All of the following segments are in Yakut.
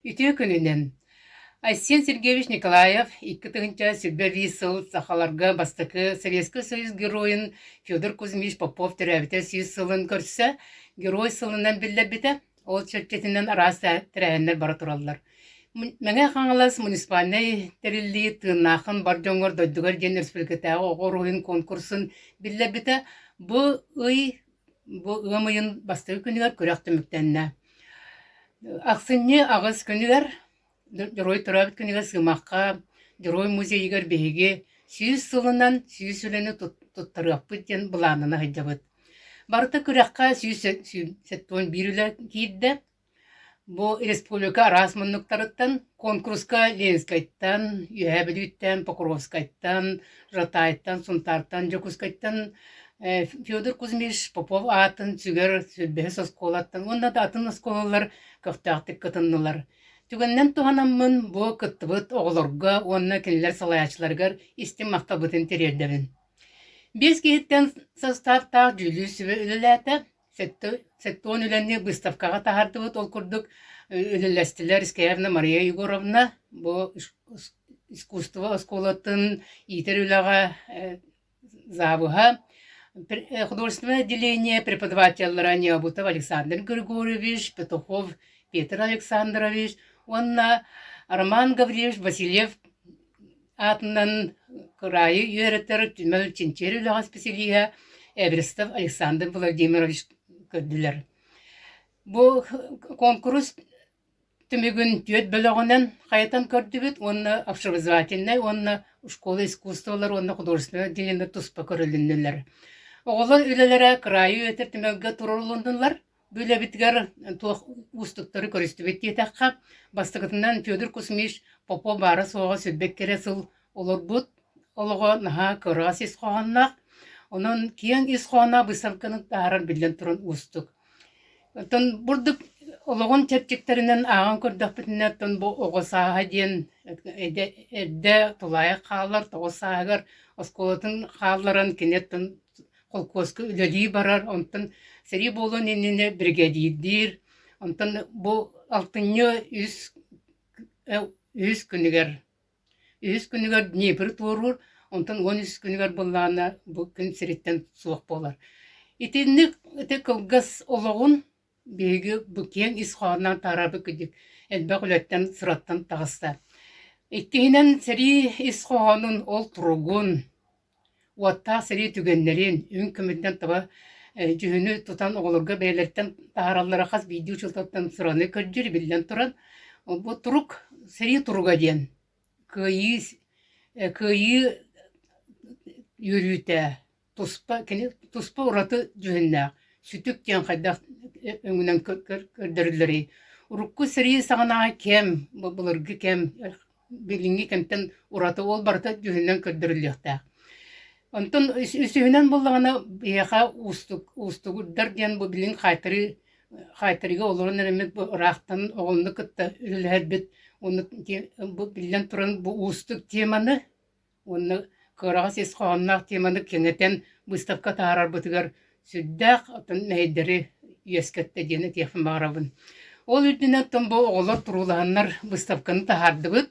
Үтүө күнүнэн! Айсен Сергеевич Николаев 2021 сыл сахаларга бастакы Советскай Союз Геройун Федор Кузьмич Попов төрөөбүтэ 100 сылын көрсө Герой сылынан биллэрбитэ. Ол чэрчитинэн араас тэрээһиннэр бара тураллар. Мэҥэ Хаҥалас муниципальнай тэриллии Тыыннааххын бар дьоҥҥор дойдугар диэн республикатааҕы оҕо уруһуйун конкурсун биллэрбитэ. Бу ый бу ыам ыйын бастакы күнүгэр күрэх түмүктэннэ. Ахсынньы 8 күнүгэр Дьоруой төрөөбүт күнүгэр Сыымахха Дьоруой музейыгар биһиги 100 сылынан 100 үлэни туттарыахпыт диэн былааннана сылдьабыт. Барыта күрэххэ 171 үлэ киирдэ. Бу республика араас муннуктарыттан конкурска Ленскэйтэн, Үөһээ Бүлүүттэн, Покровскайтан, Жатайтан, Сунтаартан, Дьокуускайтан Федор Кузьмич Попов аатын сүгэр 25 оскуолаттан уонна да атын оскуолалар көхтөөхтүк кытыннылар. Түгэнинэн туһанаммын бу кыттыбыт оҕолорго уонна кинилэр салайааччыларыгар истиҥ махталбытын тириэрдэбин. Биэс киһиттэн састааптаах дьүүллүүр сүбэ үлэлээтэ. 70 үлэни выставкаҕа таһаардыбыт. Ол курдук үлэлэстилэр Искеевна Мария Егоровна бу искусство оскуолатын иитэр үлэҕэ завуһа, художественное отделение преподавателлара Необутов Александр Григорьевич, Петухов Петр Александрович уонна Роман Гаврильевич Васильев аатынан кыраайы үөрэтэр түмэл чинчийэр үлэҕэ исписэлииһэ Эверстов Александр Владимирович көрдүлэр. Бу куонкурус түмүгүн түөрт бөлөҕүнэн хайытан көрдүбүт уонна общеобразовательнай уонна школа искусстволар уонна художественнай отделение туспа көрүлүннүлэр. Оҕолор үлэлэрэ кыраайы үөрэтэр түмэлгэ туруорулуннулар. Бу үлэбитигэр туох уустуктары көрүстүбүт диэтэххэ, бастакытынан Федор Кузьмич Попов баара-суоҕа 22 эрэ сыл олорбут олоҕо наһаа кыараҕас ис хоһоонноох. Онон киэҥ ис хоһоонноох быыстапканы таһаарар биллэн туран уустук. Оттон бурдук олоҕун чэрчиктэринэн ааҕан көрдөхпүтүнэ, оттон бу оҕо сааһа диэн эрдэ тулаайах хаалар, 9 сааһыгар оскуолатын хаалларан кини оттон холкуоска үлэлии барар, онтон сэрии буолуон иннинэ биригэдьиирдиир, онтон бу алтынньы үһүс күнүгэр үһүс күнүгэр Днепр туоруур, онтон 13 күнүгэр буоллаҕына бу күн сириттэн суох буолар. Итинник ити кылгас олоҕун биһиги бу киэҥ ис хоһоонноон таһаарарбыт кырдьык элбэх үлэттэн, сыраттан таҕыста. Иккиһинэн сэрии ис хоһоонун ол туругун, уоттаах сэрии түгэннэрин, үҥ көмөтүнэн таба дьүһүнү тутан оҕолорго бэйэлэриттэн таһаараллара хас биирдии учууталтан сыраны көрдүүр, биллэн туран, бу турук сэрии туруга диэн кыайыы кыайыы үөрүүтэ туспа кини туспа ураты дьүһүннээх сүтүк диэн хайдах өҥүнэн көрдөрүллэрий урукку сэрии саҕанааҕы кэм былыргы кэм билиҥҥи кэмтэн ураты ол барыта дьүһүнүнэн көрдөрүллүөхтээх. Онтон үсүһүнэн буоллаҕына биһиэхэ уустук уустугурдар диэн бу билин хаайтарыы хаайтарыыга олорон эрэммит бу ыраахтан оҕону кытта үлэлэһэрбит уонна бу биллэн туран бу уустук теманы уонна кыараҕас ис хоһоонноох теманы кэҥэтэн выставка таһаарарбытыгар сүрдээх оттон мэһэйдэри үөскэттэ диэн этиэхпин баҕарабын. Ол үрдүнэн оттон бу оҕолор туруулаһаннар выставканы таһаардыбыт.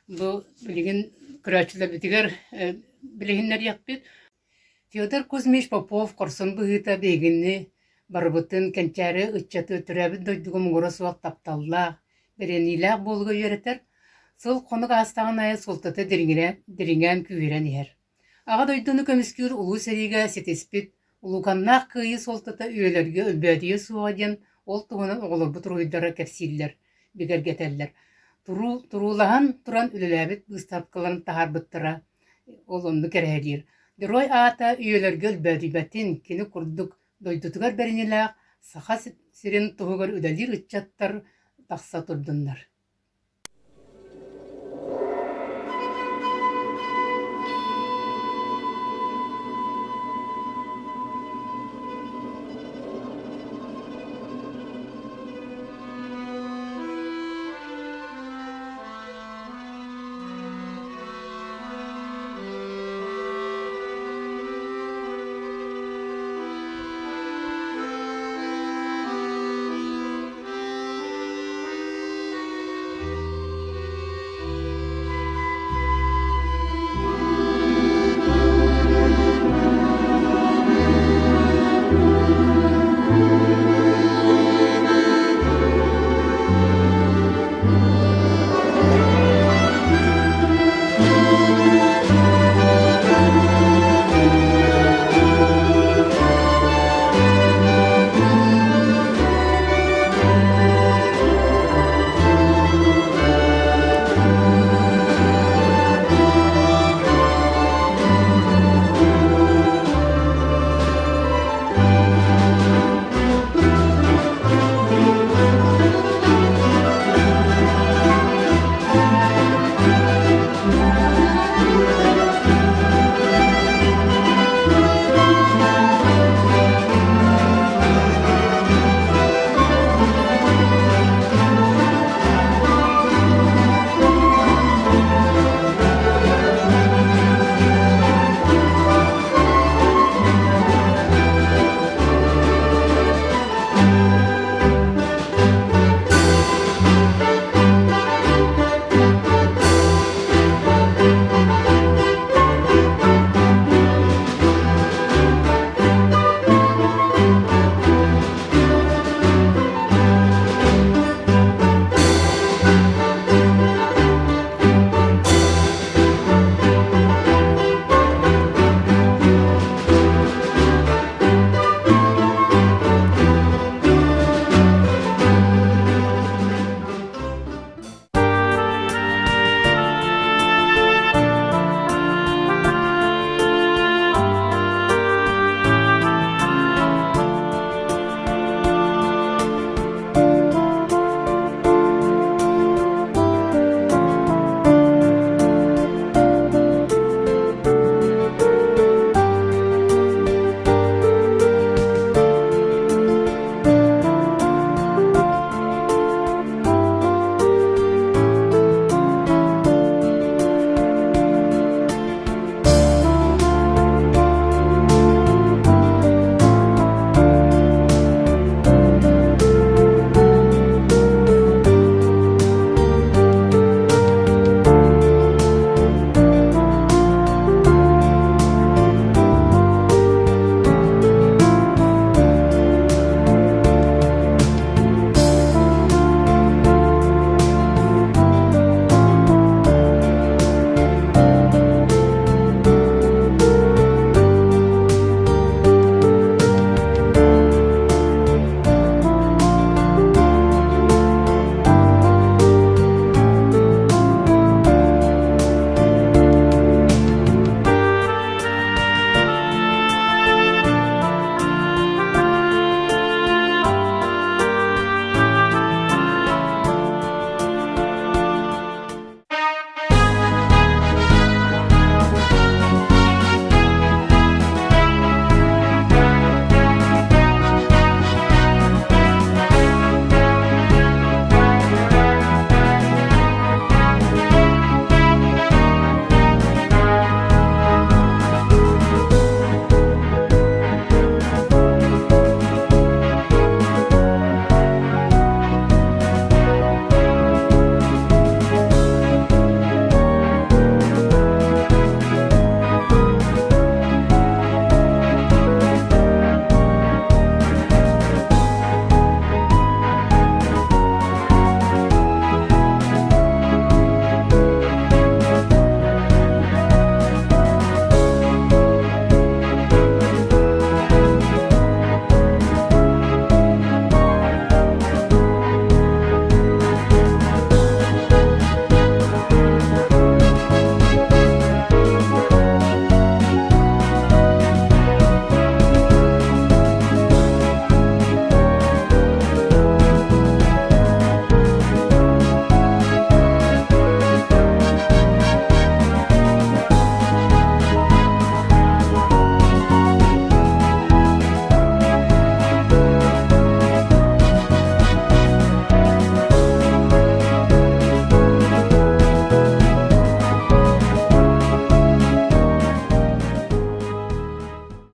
Бу билигин көрөөччүлэрбитигэр билиһиннэриэхпит. Федор Кузьмич Попов хорсун быһыыта биһигини барыбытын кэнчээри ыччаты төрөөбүт дойдуга муҥура суох тапталлаах, бэриниилээх буолууга үөрэтэр, сыл-хонук аастаҕын аайы суолтата дириҥээн күүһүрэн иһэр. Аҕа дойдуну көмүскүүр Улуу сэриигэ ситиспит улууканнаах кыайыы суолтата үйэлэргэ өлбөөдүйүө суоҕа диэн ол туһунан оҕолорбут уруһуйдара кэпсииллэр, бигэргэтэллэр. Туруулаһан туран үлэлээбит быыстапкаларын таһаарбыттара ол оннук кэрэһэлиир. Герой аата үйэлэргэ өлбөөдүйбэтин, кини курдук дойдутугар бэриниилээх Саха сирин туһугар үлэлиир ыччаттар тахса турдуннар.